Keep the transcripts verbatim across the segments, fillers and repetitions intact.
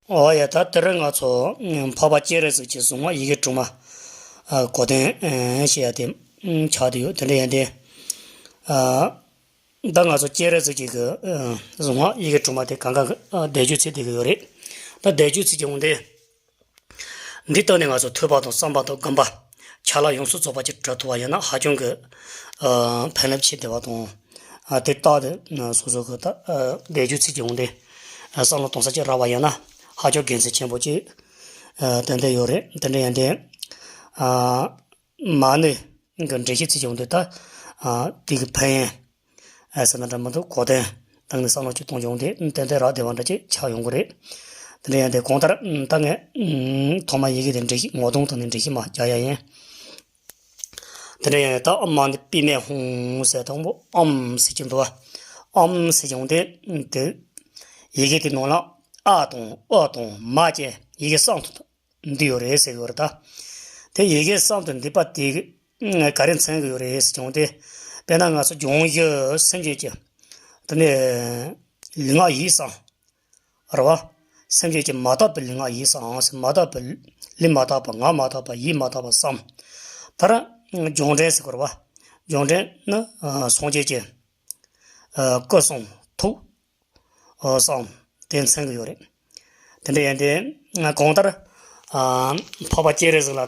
ཨོ་ཡ། ད་དེ་རིང་ང་ཚོ་འཕགས་པ་སྤྱན་རས་གཟིགས་ཀྱི་གཟུངས་སྔགས་ཡི་གེ་དྲུག་མ་གོ་དོན་བཤད་ཡ་དེ་ཆགས་བསྡད་ཡོད། དེ་འདྲ་ཡིན་དུས། ད་ང་ཚོ་སྤྱན་རས་གཟིགས་ཀྱི་གཟུངས་སྔགས་ཡི་གེ་དྲུག་མ་དེ་གང་ག་བཟླས་བརྗོད་བྱེད་བསྡད་ཀྱི་ཡོད་རེད། ད་བཟླས་བརྗོད་བྱེད་ཀྱི་འོང་དེ། འདི་ལྟར་ནི་ང་ཚོ་ཐོས་པ་དང་བསམ་པ་དང་སྒོམ་པ། ཆ་ལག་ཡོངས་སུ་རྫོགས་པ་ཅིག་གྲུབ་ཐུབ་པ་ཡིན་ན་ཧ་ཅང་གི་ཕན་རླབས་ཆེ་བསྡད་པ་དང་། དེ་ལྟར་དུ་སོ་སོ་གི་ད་བཟླས་བརྗོད་ཚིག་ཀྱང་འོང་དེ་བསམ་བློ་གཏོང་ས་ཅིག་རག་པ་ཡིན་ན་ཧ་ཅང་དགེ་མཚན་ཆེན་པོ་ཅིག་ཏན་ཏན་ཡོད་རེད། དེ་འདྲ་ཡིན་དུས། མ་ཎི་གི་འགྲེལ་བཤད་ཚིག་ཀྱང་འོང་དེ་ད་དེ་གི་ཕན་ཡོན། ཟེར་ན་འདྲ་མི་འདུག་གོ་དོན་དང་ནི་བསམ་བློ་ཅིག་གཏོང་བྱུང་སྟེ་ཏན་ཏན་རག་བདེ་བ་འདྲ་ཅིག་ཆགས་ཡོང་གི་རེད། དེ་འདྲ་ཡིན་དུས་གང་ལྟར་ད་ངས་ཐོག་མ་ཡི་གེ་དེ་འགྲེལ་བཤད་ངོ་གདོང་དང་ནི་འགྲེལ་བཤད་མ་རྒྱག་ཡ་ཡིན། དེ་འདྲ་ཡིན་ད་ཨོཾ་མ་ཎི་པདྨེ་ཧཱུྃ་ཟེར་དང་པོ་ཨོཾ་ཟེར་གྱི་འདུག་བ། ཨོཾ་ཟེར་གྱི་འོང་དེ་དེ་ཡི་གེ་དེ་ནང་ལ་ཨ་དང་ཨོ་དང་མ་བཅས་ཡི་གེ་གསུམ་དུ་འདུས་ཡོད་རེད་ཟེར་གྱི་ཡོད་རེད་ད། དེ་ཡི་གེ་གསུམ་དུ་འདུས་པ་དེ་ག་རེ་མཚོན་གྱི་ཡོད་རེད་ཟེར་བྱུང་སྟེ། དཔེར་ན་ང་ཚོ་འབྱུང་བཞི་སེམས་ཅན་གྱི་དེ་ནས་ལུས་ངག་ཡིད་གསུམ་རེད་བ། སེམས་ཅན་གྱི་མ་དག་པའི་ལུས་ངག་ཡིད་གསུམ་ཟེར། མ་དག་པའི་ལུས་མ་དག་པ་ངག་མ་དག་པ་ཡིད་མ་དག་པ་གསུམ། ད་ར་རྒྱང་འདྲེན་ཟེར་གྱི་རེད་བ། རྒྱང་འདྲེན་ནི་སངས་རྒྱས་ཀྱི་སྐུ་གསུང་ཐུགས་གསུམ་དེ་མཚོན་གྱི་ཡོད་རེད། དེ་འདྲ་ཡིན་ཏེ། གང་ལྟར། འཕགས་པ་སྤྱན་རས་གཟིགས་ལ་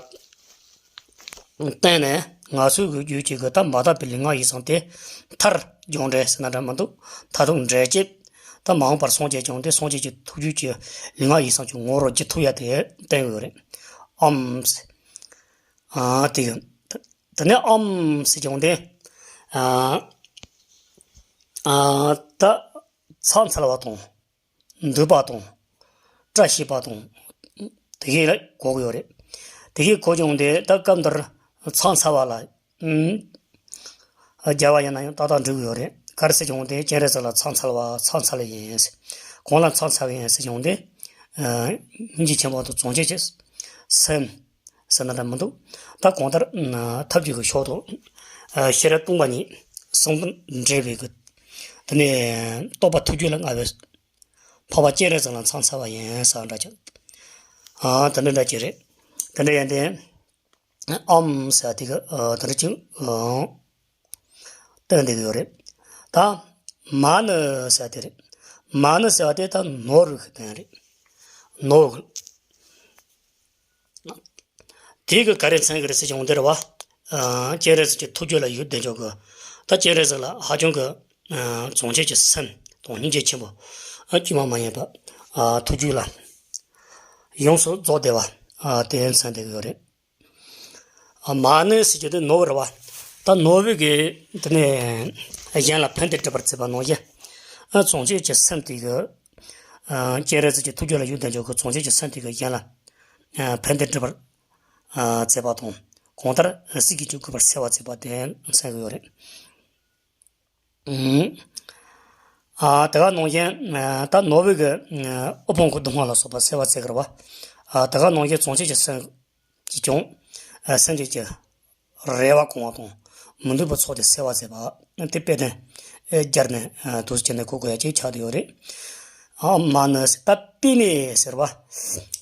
བརྟེན་ནས་ང་ཚོའི་གི་རྒྱུད་ཀྱི་གི་ད་མ་དག་པའི་ལུས་ངག་ཡིད་གསུམ་དེ་མཐར་རྒྱང་འདྲེན་ཟེར་ན་འདྲ་མི་འདུག་མཐར་ཐུག་འདྲེན་བྱེད། ད་མ་འོངས་པར་སངས་རྒྱས་བྱུང་སྟེ་སངས་རྒྱས་ཀྱི་ཐུགས་རྒྱུད་ཀྱི་ལུས་ངག་ཡིད་གསུམ་གྱི་ངོ་བོར་འགྱུར་ཐུབ་ཡ་དེ་བསྟན་ཡོད་རེད། ཨོཾ། དེ་གི། དེ་ནས་ཨོཾ་ཟེར་བྱུང་སྟེ། ད་ཚང་འཚལ་བ་དང་། འདུད་པ་དང་། བཀྲ་ཤིས་པ་དང་། དེ་གས་ལ་གོ་གི་ཡོད་རེད། དེ་གས་གོ་བྱུང་སྟེ་ད་སྐབས་འདིར་ཚང་འཚལ་བ་ལ། ཨུམ། རྒྱལ་བ་ཡིན་ན་ཡང་ཏག་ཏག་འགྲིག་གི་ཡོད་རེད། ག་རེ་ཟེར་བྱུང་སྟེ་སྤྱན་རས་གཟིགས་ལ་ཚང་འཚལ་བ་ཚང་འཚལ་ཡིན། གང་ལ་ཚང་འཚལ་ཡིན་ཟེར་བྱུང་སྟེ། སྙིང་རྗེ་ཆེན་པོ་དང་རྫོགས་བྱེད་ཀྱི་སེམས་ཟེར་ན་འདྲ་མི་འདུག་ད་གང་ལྟར་ཐབས་ཀྱི་གི་ཕྱོགས་དང་། ཤེས་རབ་སྟོང་པ་ཉིད་ཟུང་དུ་འབྲེལ་བའི་གི། དེ་ནས་རྟོགས་པ་ཐུགས་རྒྱུད་ལ་མངའ་བའི། འཕགས་པ་སྤྱན་རས་གཟིགས་ལ་ཚང་འཚལ་བ་ཡིན་ཟེར་བ་འདྲ་ཅིག་ཨ། དེ་འདྲ་འདྲ་ཅིག་རེད། དེ་འདྲ་ཡིན་ཏེ། ཨོཾ་ཟེར་བ་དེ་གི་ཨ། དེ་འདྲ་ཅིག་ཨ། བསྟན་བསྡད་ཀྱི་ཡོད་རེད། ད་མ་ཎི་ཟེར་བ་དེ་རེད། མ་ཎི་ཟེར་བ་དེ་ད་ནོར་བུ་གི་དོན་རེད། ནོར་བུ། དེ་གི་ག་རེ་མཚོན་གི་རེད་ཟེར་བྱུང་དེ་རེད་བ། ཨ། སྤྱན་རས་གཟིགས་ཀྱི་ཐུགས་རྒྱུད་ལ་ཡོད་བསྡད་ཆོག་གི། ད་སྤྱན་རས་གཟིགས་ལ་ཧ་ཅང་གི། ཨ། རྫོགས་བྱེད་ཀྱི་སེམས་དང་སྙིང་རྗེ་ཆེན་པོ། ཨ། དཀྱུས་མ་མ་ཡིན་པ། ཨ། ཐུགས་རྒྱུད་ལ་ཡོངས་སུ་རྫོགས་བསྡད་པ། ཨ། དེ་མཚོན་བསྡད་ཀྱི་ཡོད་རེད། ཨ། མ་ཎི་ཟེར་རྒྱུ་དེ་ནོར་བུ་རེད་བ། ད་ནོར་བུ་གིས་དེ་ནས་གཞན་ལ་ཕན་བདེ་སྒྲུབ་པར་བྱེད་པ་ནང་བཞིན། ཨ། རྫོགས་བྱེད་ཀྱི་སེམས་དེ་གིས། ཨ། སྤྱན་རས་གཟིགས་ཀྱི་ཐུགས་རྒྱུད་ལ་ཡོད་བསྡད་ཆོག་གི་རྫོགས་བྱེད་ཀྱི་སེམས་དེ་གིས་གཞན་ལ། ཨ། ཕན་བདེ་སྒྲུབ་པར། ཨ། བྱེད་པ་དང་། གང་ལྟར་སྲིད་ཀྱི་འཇུག་དགོས་པར་སེལ་བར་བྱེད་པ་དེ་མཚོན་གྱི་ཡོད་རེད། ཨ། དེ་ག་ནང་བཞིན། ཨ། ད་ནོར་བུ་གིས། ཨ། དབུལ་ཕོངས་ཀྱི་སྡུག་བསྔལ་ལ་སོགས་པ་སེལ་བར་བྱེད་ཀྱི་རེད་བ། ཨ། དེ་ག་ནང་བཞིན་རྫོགས་བྱེད་ཀྱི་སེམས་ཀྱིས་ཀྱང་། ཨ། སེམས་ཅན་གྱི་རེ་བ་སྐོང་བ་དང་། མི་འདོད་པའི་ཚོགས་དེ་སེལ་བར་བྱེད་པ། དེ་དཔེ་དོན་སྦྱར་ནས། ཨ། འདུག་སེ་བྱས་ནས་གོ་དགོས་ཡ་ཅིག་ཆགས་བསྡད་ཡོད་རེད། ཨ། མ་ཎི་ཟེར་ད་པདྨེ་ཟེར་བ།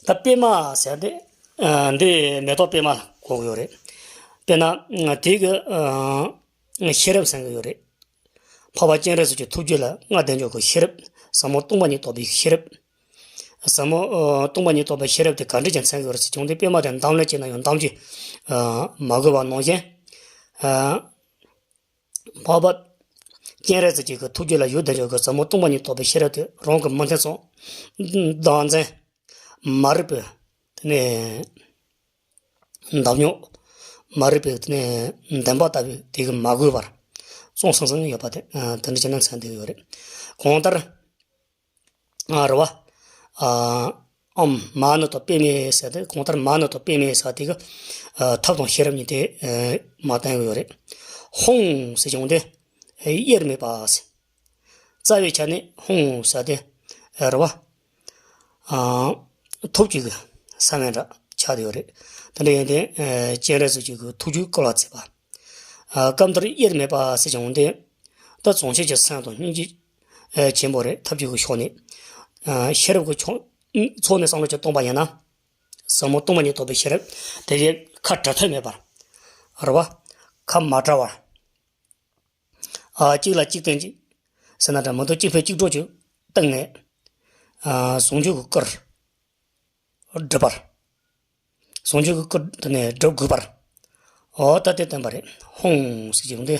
ད་པདྨ་ཟེར་དེ། ཨ། འདི་མེ་ཏོག་པདྨ་ལ་གོ་གི་ཡོད་རེད། དཔེར་ན་དེ་གི། ཨ། ཤེས་རབ་མཚོན་གྱི་ཡོད་རེད། འཕགས་པ་སྤྱན་རས་གཟིགས་ཀྱི་ཐུགས་རྒྱུད་ལ་མངའ་བདེ་འཇོག་གི་ཤེས་རབ། ཟབ་མོ་སྟོང་པ་ཉིད་རྟོགས་པའི་ཤེས་རབ། ཟབ་མོ། ཨ། སྟོང་པ་ཉིད་རྟོགས་པའི་ཤེས་རབ་དེ་ག་འདྲ་ཅིག་མཚོན་གྱི་ཡོད་རེད་ཟེར་བྱུང་སྟེ་པདྨ་དེ་འདམ་ལ་བྱས་ན་ཡང་འདམ་གྱིས། ཨ། མ་གོས་པ་ནང་བཞིན། ཨ། འཕགས་པ་སྤྱན་རས་གཟིགས་ཀྱི་ཐུགས་རྒྱུད་ལ་ཡོད་བསྡད་ཆོག་གི་ཟབ་མོ་སྟོང་པ་ཉིད་རྟོགས་པའི་ཤེས་རབ་དེ་རང་གི་མི་མཐུན་ཕྱོགས་བདག་འཛིན་མ་རིག་པའི་དེ་ནས། འདམ་རྙོག་མ་རིག་པའི་དེ་ནས་འདམ་པ་ལྟ་བུའི་དེ་གིས་མ་གོས་པར་གཙང་སིང་སིང་ཡོད་པ་དེ། ཨ། དེ་འདྲ་ཅིག་ན་མཚོན་བསྡད་ཡོད་རེད། གང་ལྟར། ཨ། རེད་བ། ཨ། ཨོཾ་མ་ཎི་དང་པདྨེ་ཟེར་ཏེ་གང་ལྟར་མ་ཎི་དང་པདྨེ་ཟེར་དེ་གིས། ཨ། ཐབས་དང་ཤེས་རབ་གཉིས་དེ། ཨ། མ་བསྟན་གྱི་ཡོད་རེད། ཧཱུྃ་ཟེར་བྱུང་སྟེ། དབྱེར་མེད་པ་ཟེར། རྩ་བའི་ཆ་ནས་ཧཱུྃ་ཟེར་དེ། ཨ། རེད་བ། ཨ། ཐུགས་ཀྱི་ས་བོན་འདྲ་ཆགས་བསྡད་ཡོད་རེད། དེ་འདྲ་ཡིན་དུས། ཨ། སྤྱན་རས་གཟིགས་ཀྱི་ཐུགས་རྒྱུད་བསྐུལ་བར་བྱེད་པ། ཨ། སྐབས་འདིར་དབྱེར་མེད་པ་ཟེར་བྱུང་སྟེ། ད་རྫོགས་བྱེད་ཀྱི་སེམས་དང་སྙིང་རྗེ་ཆེན་པོ་རེད། ཐབས་ཀྱི་ཕྱོགས་ནས། ཨ། ཤེས་རབ་ཀྱི་ཕྱོགས་ ཚོགས་ནས་བསམ་བློ་ཅིག་གཏོང་པ་ཡིན་ན། ཟབ་མོ་སྟོང་པ་ཉིད་རྟོགས་པའི་ཤེས་རབ་དེ་གའི་ཁ་བྲལ་ཐབས་མེད་པར། རེད་བ། ཁ་མ་བྲལ་བར། ཨ། གཅིག་ལ་གཅིག་བརྟེན་ཅིག་ཟེར་ན་འདྲ་མི་འདུག་གཅིག་ཕན་གཅིག་གྲོགས་ཀྱི་སྟེང་ནས། ཨ། ཟུང་འཇུག་གི་སྐུར་སྒྲུབ་པར། ཟུང་འཇུག་གི་སྐུར་དེ་ནས་སྒྲུབ་དགོས་པར། འོ་ད་དེ་བསྟན་པ་རེད། ཧཱུྃ་ཟེར་གྱི་ཡོང་དེ་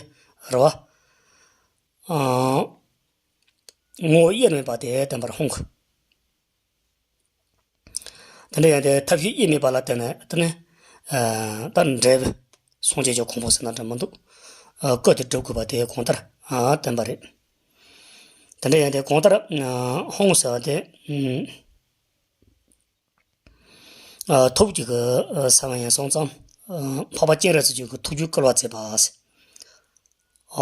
རེད་བ། ཨ། ངོ་བོ་དབྱེར་མེད་པ་དེ་བསྟན་པར་ཧཱུྃ་གི། དེ་འདྲ་ཡང་དེ་ཐབས་ཤེས་དབྱེར་མེད་པ་ལ་བརྟེན་ནས་དེ་ནི། ཨ། ད་འབྲས་བུ་སངས་རྒྱས་ཀྱི་གོ་འཕང་ཟེར་ན་འདྲ་མི་འདུག་ཨ། སྐུ་དེ་སྒྲུབ་དགོས་པ་དེ་གང་ལྟར། ཨ། བསྟན་པ་རེད། དེ་འདྲ་ཡང་དེ་གང་ལྟར། ཨ། ཧཱུྃ་ཟེར་བ་དེ། ཨ། ཐུགས་ཀྱི་གི། ཨ། ས་བོན་ཡང་སོང་ཙང་། ཨ། འཕགས་པ་སྤྱན་རས་གཟིགས་ཀྱི་གི་ཐུགས་རྒྱུད་བསྐུལ་བ་མཛད་པ་ཟེར།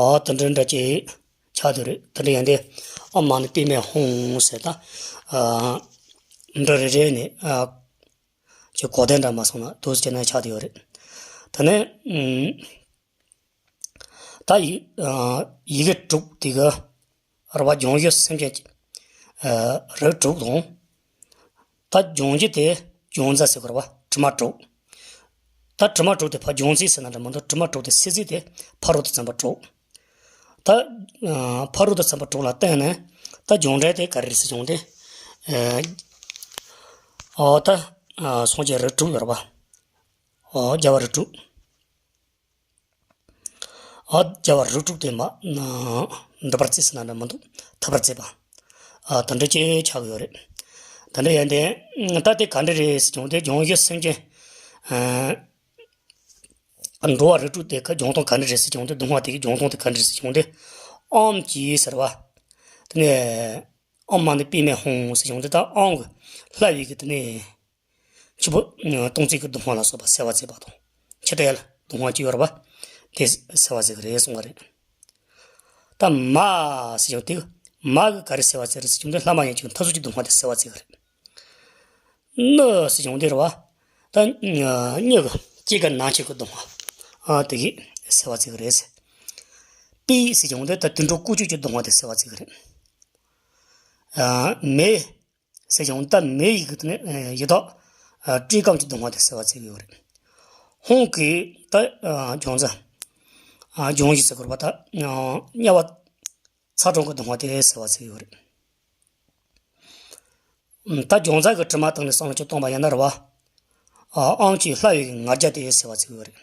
ཨ། དེ་འདྲ་འདྲ་ཅིག་ཆགས་བསྡད་རེད། དེ་འདྲ་ཡང་དེ་ཨོཾ་མ་ཎི་པདྨེ་ཧཱུྃ་ཟེར་ད། ཨ། འབྲུ་རེ་རེ་ནས། ཨ། ཅིག་གོ་དོན་འདྲ་མ་སོང་ན་འདུག་སེ་བྱས་ནས་ཆགས་བསྡད་ཡོད་རེད། དེ་ནས། ཨ། ད་ཡི། ཨ། ཡི་གེ་དྲུག་དེ་ག་རེད་བ། སྦྱོང་གཞི་སེམས་ཅན་གྱི། ཨ། རིགས་དྲུག་དང་། ད་སྦྱོང་རྒྱུ་དེ་སྦྱོང་རྩ་ཟེར་དགོས་རེད་བ། དྲི་མ་དྲུག་ད་དྲི་མ་དྲུག་དེ་ཕར་སྦྱོང་ཚུལ་ཟེར་ན་འདྲ་མི་འདུག་དྲི་མ་དྲུག་དེ་སེལ་ཚུལ་དེ་ཕ་རོལ་ཏུ་ཕྱིན་པ་དྲུག་ད། ཨ། ཕ་རོལ་ཏུ་ཕྱིན་པ་དྲུག་ལ་བརྟེན་ནས་ད་སྦྱོང་འབྲས་དེ་ག་རེ་རེད་ཟེར་བྱུང་སྟེ། ཨ། ད། ཨ། སངས་རྒྱས་རིགས་དྲུག་ཡོད་རེད་བ། ཨ། རྒྱལ་བ་རིགས་དྲུག་ཨ། རྒྱལ་བ་རིགས་དྲུག་དེ་མ། འགྲུབ་པར་བྱེད་ཟེར་ན་འདྲ་མི་འདུག་ཐུབ་པར་བྱེད་པ། ཨ། དེ་འདྲ་ཅིག་ཆགས་ཀྱི་ཡོད་རེད། དེ་འདྲ་ཡིན་དེ། ད་དེ་ག་འདྲ་རེད་ཟེར་བྱུང་སྟེ། སྦྱོང་གཞི་སེམས་ཅན། ཨ། འགྲོ་བ་རིགས་དྲུག་དེ་ག་སྦྱོང་སྟངས་ག་འདྲ་རེད་ཟེར་བྱུང་སྟེ། སྡུག་བསྔལ་དེ་གི་སྦྱོང་སྟངས་དེ་ག་འདྲ་རེད་ཟེར་བྱུང་སྟེ། ཨོཾ་གྱིས་ཟེར་བ། དེ་ནས་ཨོཾ་མ་ཎི་པདྨེ་ཧཱུྃ་ཟེར་བྱུང་སྟེ། ད་ཨོཾ་གྱིས་ལྷ་བའི་གི་དེ་ནས། ཕྱི་པོ་སྟོང་བཙན་གྱི་སྡུག་བསྔལ་ལ་སོགས་པ་སེལ་བར་བྱེད་པ་དང་། ཕྱི་དོན་ལ་སྡུག་བསྔལ་ཅི་ཡོད་རེད་པ། དེ་སེལ་བར་བྱེད་ཀྱི་རེད་གསུངས་པ་རེད། ད་མ་ཟེར་བྱུང་སྟེ། མ་གིས་ག་རེ་སེལ་བར་བྱེད་རེད་ཟེར་བྱུང་སྟེ། ལྷ་མ་ཡིན་ཅིང་མཐའ་ཟུག་གི་སྡུག་བསྔལ་དེ་སེལ་བར་བྱེད་ཀྱི་རེད། ཎི་ཟེར་བྱུང་སྟེ་རེད་པ། ད་ཎི་གིས་སྐྱེ་རྒ་ན་འཆི་གི་སྡུག་བསྔལ། ཨ། དེ་གིས་སེལ་བར་བྱེད་ཀྱི་རེད། པི་ཟེར་བྱུང་སྟེ། ད་དུད་འགྲོ་ཀུ་ཅོ་གི་སྡུག་བསྔལ་དེ་སེལ་བར་བྱེད་ཀྱི་རེད། ཨ། མེ་ཟེར་བྱུང་། ད་མེ་ཡི་གི་དེ་ནས། ཨ། ཡི་དྭགས། ཨ། བཀྲེས་སྐོམ་གྱི་སྡུག་བསྔལ་དེ་སེལ་བར་བྱེད་ཀྱི་ཡོད་རེད། ཧཱུྃ་གིས་ད། ཨ། སྦྱོང་རྩ། ཨ། སྦྱོང་གཞི་ཟེར་དགོས་རེད་པ། ད། ཨ། དམྱལ་བ་ཚ་གྲང་གི་སྡུག་བསྔལ་དེ་སེལ་བར་བྱེད་ཀྱི་ཡོད་རེད། ད་སྦྱོང་རྩ་གི་དྲི་མ་དག་ནས་བསམ་བློ་ཅིག་གཏོང་པ་ཡིན་ན་རེད་པ། ཨ། ཨོཾ་གྱིས་ལྷ་བའི་གི་ང་རྒྱལ་དེ་སེལ་བར་བྱེད་ཀྱི་ཡོད་རེད།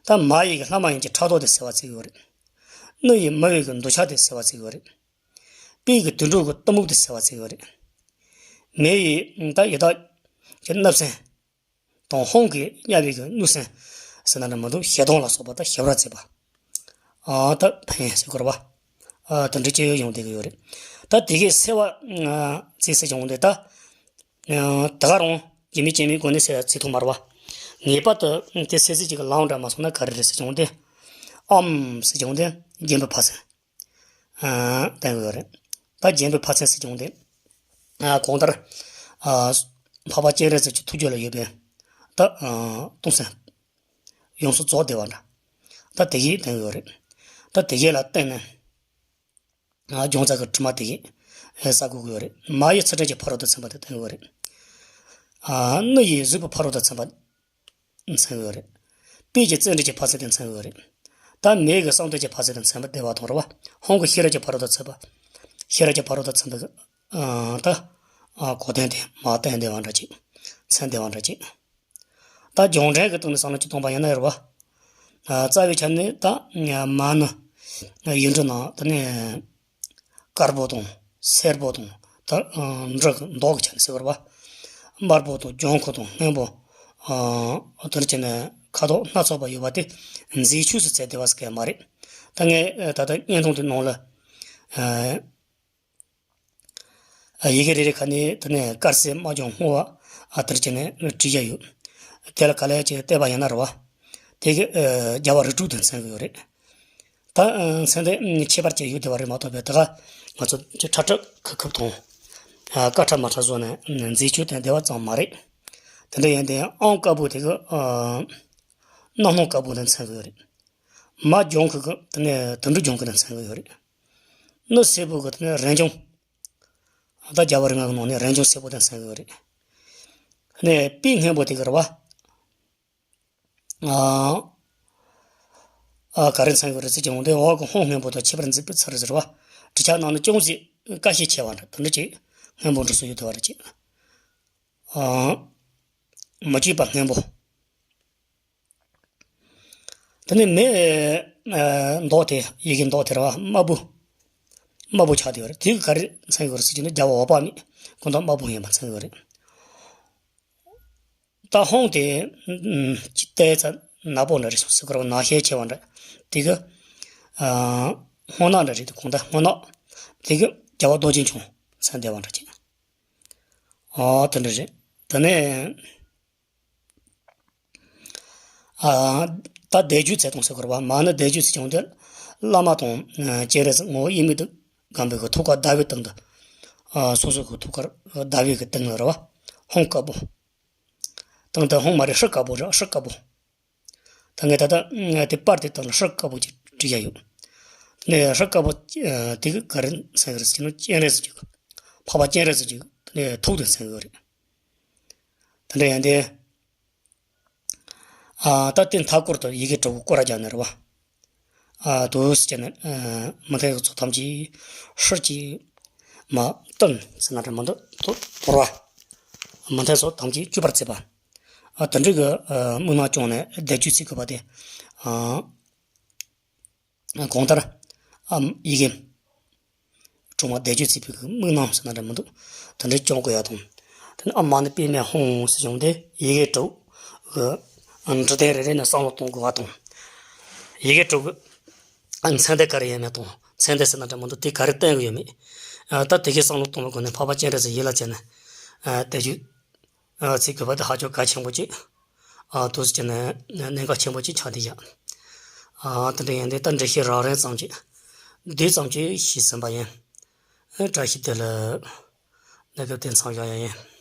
ད་མ་ཡིས་གི་ལྷ་མ་ཡིན་གྱི་ཕྲག་དོག་དེ་སེལ་བར་བྱེད་ཀྱི་ཡོད་རེད། ཎི་ཡིས་མི་བའི་གི་འདོད་ཆགས་དེ་སེལ་བར་བྱེད་ཀྱི་ཡོད་རེད། པི་གིས་དུད་འགྲོ་གི་གཏི་མུག་དེ་སེལ་བར་བྱེད་ཀྱི་ཡོད་རེད། མེ་ཡིས་ད་ཡི་དྭགས་ཀྱི་བརྣབ་སེམས་དང་། ཧཱུྃ་གིས་དམྱལ་བའི་གི་གནོད་སེམས་ཟེར་ན་འདྲ་མི་འདུག་ཞེ་སྡང་ལ་སོགས་པ་ད་ཞི་བར་བྱེད་པ། ཨ། ད་ཕན་ཡོན་ཟེར་དགོས་རེད་པ། ཨ། དེ་འདྲ་ཅིག་ཡོང་བསྡད་ཀྱི་ཡོད་རེད། ད་དེ་གའི་སེལ་བ། ཨ། བྱེད་ཟེར་བྱུང་སྟེ་ད། ཨ། ད་ག་རང་རྒྱུ་མེད་རྐྱེན་མེད་སྒོ་ནས་སེལ་བ་བྱེད་ཐུབ་མ་རེད་པ། ངེས་པར་དུ་དེ་སེལ་ཚུལ་ཅིག་གི་ལམ་འདྲ་མ་སོང་ན་ག་རེ་རེད་ཟེར་བྱུང་སྟེ། ཨོཾ་ཟེར་བྱུང་སྟེ་སྦྱིན་པའི་ཕར་ཕྱིན། ཨ། བསྟན་ཡོད་རེད། ད་སྦྱིན་པའི་ཕར་ཕྱིན་ཟེར་བྱུང་སྟེ། ཨ། གང་ལྟར། ཨ། འཕགས་པ་སྤྱན་རས་གཟིགས་ཀྱི་ཐུགས་རྒྱུད་ལ་ཡོད་པའི། ད། ཨ། སྟོང་སེམས་ཡོངས་སུ་རྫོགས་བདེ་བ་འདྲ། ད་དེ་གའི་བསྟན་ཡོད་རེད། ད་དེ་གའི་ལ་བརྟེན་ནས། ཨ། སྦྱོང་རྩ་གི་དྲི་མ་དེ་གའི་སེལ་དགོས་ཀྱི་ཡོད་རེད། མ་ཡིས་ཚུལ་ཁྲིམས་ཀྱི་ཕ་རོལ་ཏུ་ཕྱིན་པ་དེ་བསྟན་ཡོད་རེད། ཨ། ཎི་ཡིས་གཟུགས་པོའི་ཕ་རོལ་ཏུ་ཕྱིན་པ་མཚོན་གྱི་ཡོད་རེད། པི་གིས་བརྩོན་འགྲུས་ཀྱི་ཕར་ཕྱིན་དེ་མཚོན་གྱི་ཡོད་རེད། ད་མེ་གིས་བསམ་གཏན་གྱི་ཕར་ཕྱིན་དེ་མཚོན་པ་བདེ་བ་དང་རེད་པ། ཧཱུྃ་གིས་ཤེས་རབ་ཀྱི་ཕ་རོལ་ཏུ་ཕྱིན་པ། ཤེས་རབ་ཀྱི་ཕ་རོལ་ཏུ་ཕྱིན་པའི། ཨ། ད། ཨ། གོ་དོན་དེ་མར་བསྟན་བསྡད་པ་འདྲ་ཅིག་མཚོན་བསྡད་པ་འདྲ་ཅིག་ད་སྦྱོང་འབྲས་ཀྱི་སྟེང་ནས་བསམ་བློ་ཅིག་གཏོང་པ་ཡིན་ན་རེད་པ། ཨ། རྩ་བའི་ཆ་ནས་ད་མ་ཎི་ཡིག་འབྲུ་ནང་དེ་ནས། དཀར་པོ་དང་སེར་པོ་དང་། ད། ཨ། འབྲུ་གི་མདོག་གི་ཆ་ནས་ཟེར་བ་རེད་པ། དམར་པོ་དང་ལྗང་ཁུ་དང་སྔོན་པོ། ཨ། དེ་འདྲ་བྱས་ནས་ཁ་དོག་སྣ་ཚོགས་པ་ཡོད་པ་དེ་མཛེས་ཆོས་སུ་བྱས་བསྡད་པ་ཟེར་མཁན་མ་རེད། ད་ངས་ད་ལྟ་བརྙན་ཐུང་དེ་ནང་ལ། ཨ། ཡི་གེ་རེ་རེ་ཁ་ནས་དེ་ནས་དཀར་སེར་དམར་ལྗང་སྔོ་བ། ཨ། དེ་འདྲ་བྱས་ནས་བྲིས་བཞག་ཡོད། དེ་ལ་ག་ལེར་ཅིག་བལྟས་པ་ཡིན་ན་རེད་པ། དེ་གི། ཨ། རྒྱལ་བ་རིགས་དྲུག་དེ་མཚོན་གྱི་ཡོད་རེད། ད། ཨ། མཚོན་དེ། ཨ། ཁྱད་པར་ཅིག་ཡོད་བསྡད་པ་རེད་མ་གཏོགས་པའི་དེ་ག་ང་ཚོ་ཅིག་ཁྲ་ཁྲ་ཁུབ་ཁུབ་དང་། ཨ། དཀར་ཁྲ་དམར་ཁྲ་བཟོས་ནས་མཛེས་ཆོས་དང་བདེ་བ་ཙམ་མ་རེད། དེ་འདྲ་ཡིན་དེ་ཨོཾ་དཀར་པོ་དེ་གི། ཨ། རྣམ་སྣང་དཀར་པོ་དེ་མཚོན་གྱི་ཡོད་རེད། མ་ལྗང་ཁུ་གི་དེ་ནས་དུད་འགྲོ་ལྗང་ཁུ་དེ་མཚོན་གྱི་ཡོད་རེད། ཎི་སེར་པོ་གི་དེ་ནས་རིན་འབྱུང་། ད་རྒྱལ་བ་རིགས་ལྔ་གི་ནང་ནས་རིན་འབྱུང་སེར་པོ་དེ་མཚོན་གྱི་ཡོད་རེད། ནས་པའི་སྔོན་པོ་དེ་ག་རེད་བ། ཨ། ཨ། ག་རེ་མཚོན་གྱི་ཡོད་རེད་ཟེར་གྱི་འོང་དུས་འོག་གི་ཧོང་སྔོན་པོ་དང་ཁྱད་པར་འཛིན་པའི་ཚུལ་རེད་ཟེར་བ། གྲུབ་ཆ་ནང་ནས་ཅུང་ཟད་ཁ་ཤས་ཆེ་བ་འདྲ་དེ་འདྲ་ཅིག་སྔོན་པོ་འདྲ་སོ་ཡོད་དེ་བ་རེད་ཅིག་ཨ། མི་བསྐྱོད་པ་སྔོན་པོ། དེ་ནས་མེ། ཨ། མདོག་དེ་ཡི་གེ་མདོག་དེ་ར་བ་དམར་པོ། དམར་པོ་ཆགས་བསྡད་ཡོད་རེད། དེ་ག་རེ་མཚོན་གྱི་ཡོད་རེད་ཟེར་གྱི་འདུག་རྒྱལ་བ་འོད་དཔག་མེད་ཁོང་དང་དམར་པོ་ཡིན་པ་མཚོན་གྱི་ཡོད་རེད། ད་ཧོང་དེ། ཨུམ། ཅི་ལྟའི་ཚ་ནག་པོ་འདྲ་རེད་སོང་ཟེར་གྱི་ར་བ་ནག་ཤས་ཆེ་བ་འདྲ། དེ་གི། ཨ། སྔོ་ནག་འདྲ་རེད་དེ་གོང་ད་སྔོ་ནག་དེ་གི་རྒྱལ་བ་རྡོ་རྗེ་འཆང་མཚོན་བསྡད་པ་འདྲ་ཅིག་ཨ། དེ་འདྲ་རེད། དེ་ནས། ཨ། ད་བཟླས་བརྗོད་ཚེ་དང་ཟེར་དགོས་རེད་བ། མ་ཎི་བཟླས་བརྗོད་ཚེ་ཀྱང་དེ་བླ་མ་དང་། ཨ། སྤྱན་རས་གཟིགས་ངོ་བོ་དབྱེར་མེད་དུ་བསྒོམ་པའི་གི་ཐུགས་ཀར་ཟླ་བའི་སྟེང་དུ། ཨ། སོ་སོ་གི་ཐུགས་ཀར་ཟླ་བའི་གི་སྟེང་ལ་རེད་བ། ཧོང་དཀར་པོ། སྟེང་དུ་ཧོང་མ་རེད། ཧྲི་དཀར་པོ་རེད། ཧྲི་དཀར་པོ། ད་ངས་ད་ལྟ་དེ་པར་དེ་སྟེང་ལ་ཧྲི་དཀར་པོ་ཅིག་བྲིས་ཡ་ཡོད། ནས་ཧྲི་དཀར་པོ། ཨ། དེ་གི་ག་རེ་མཚོན་གྱི་རེད་ཟེར་ན་སྤྱན་རས་གཟིགས་ཀྱི། འཕགས་པ་སྤྱན་རས་གཟིགས་ཀྱི་ཐུགས་དེ་མཚོན་གྱི་རེད། དེ་འདྲ་ཡིན་ཏེ། ཨ། ད་དེ་མཐའ་སྐོར་དུ་ཡི་གེ་དྲུག་སྐོར་ར་རྒྱག་ནི་རེད་བ། ཨ། དུ་ཟེར་ནས། ཨ། མི་མཐུན་ཚོགས་ཐམས་ཅད་ཧྲིལ་གྱིས་མ་བཏོན་ཟེར་ན་འདྲ་མི་འདུག་དོ་དོར་བ། མི་མཐུན་ཚོགས་ཐམས་ཅད་གཅོད་པར་མཛད་པ། ཨ། དེ་འདྲའི་གི། ཨ། དམིགས་རྣམ་བསྐྱངས་ནས་བཟླས་བརྗོད་ཚིག་གི་བ་དེ། ཨ། གང་ལྟར། ཨ། ཡི་གེ་དྲུག་མ་བཟླས་བརྗོད་ཚིག་པའི་གི་དམིགས་རྣམ་ཟེར་ན་འདྲ་མི་འདུག་དེ་འདྲའི་སྐྱོང་དགོས་ཡ་དང་། དེ་ནས་ཨ་མ་ཎི་པདྨེ་ཧཱུྃ་ཟེར་བྱུང་སྟེ་ཡི་གེ་དྲུག་གི་འབྲུ་དོན་རེ་རེ་ནས་བསམ་བློ་གཏོང་དགོས་པ་དང་། ཡི་གེ་དྲུག་གི་མཚན་དོན་ག་རེ་ཡོད་མེད་དང་། མཚན་དོན་ཟེར་ན་འདྲ་མི་འདུག་དེ་ག་རེ་སྟོན་གི་ཡོད་མེད། ཨ། ད་དེ་གའི་བསམ་བློ་གཏོང་བའི་སྒོ་ནས་འཕགས་པ་སྤྱན་རས་གཟིགས་ཡིད་ལ་བྱས་ནས། ཨ། བཟླས་བརྗོད། ཨ། ཚིག་གི་བར་དུ་ཧ་ཅང་གལ་ཆེན་པོ་ཅིག་ཨ། དུ་ཟེར་ནས་གནད་འགག་ཆེན་པོ་ཅིག་ཆགས་བསྡད་ཡ། ཨ། དེ་འདྲ་ཡིན་དུས་ད་འགྲེལ་བཤད་རགས་རིམ་ཙམ་ཅིག་བསྡུས་ཙམ་ཅིག་ཞུས་ཟིན་པ་ཡིན། ཨ། བཀྲ་ཤིས་བདེ་ལེགས། གནས་སྐབས་དེ་མཚམས་བཞག་ཡ་ཡིན།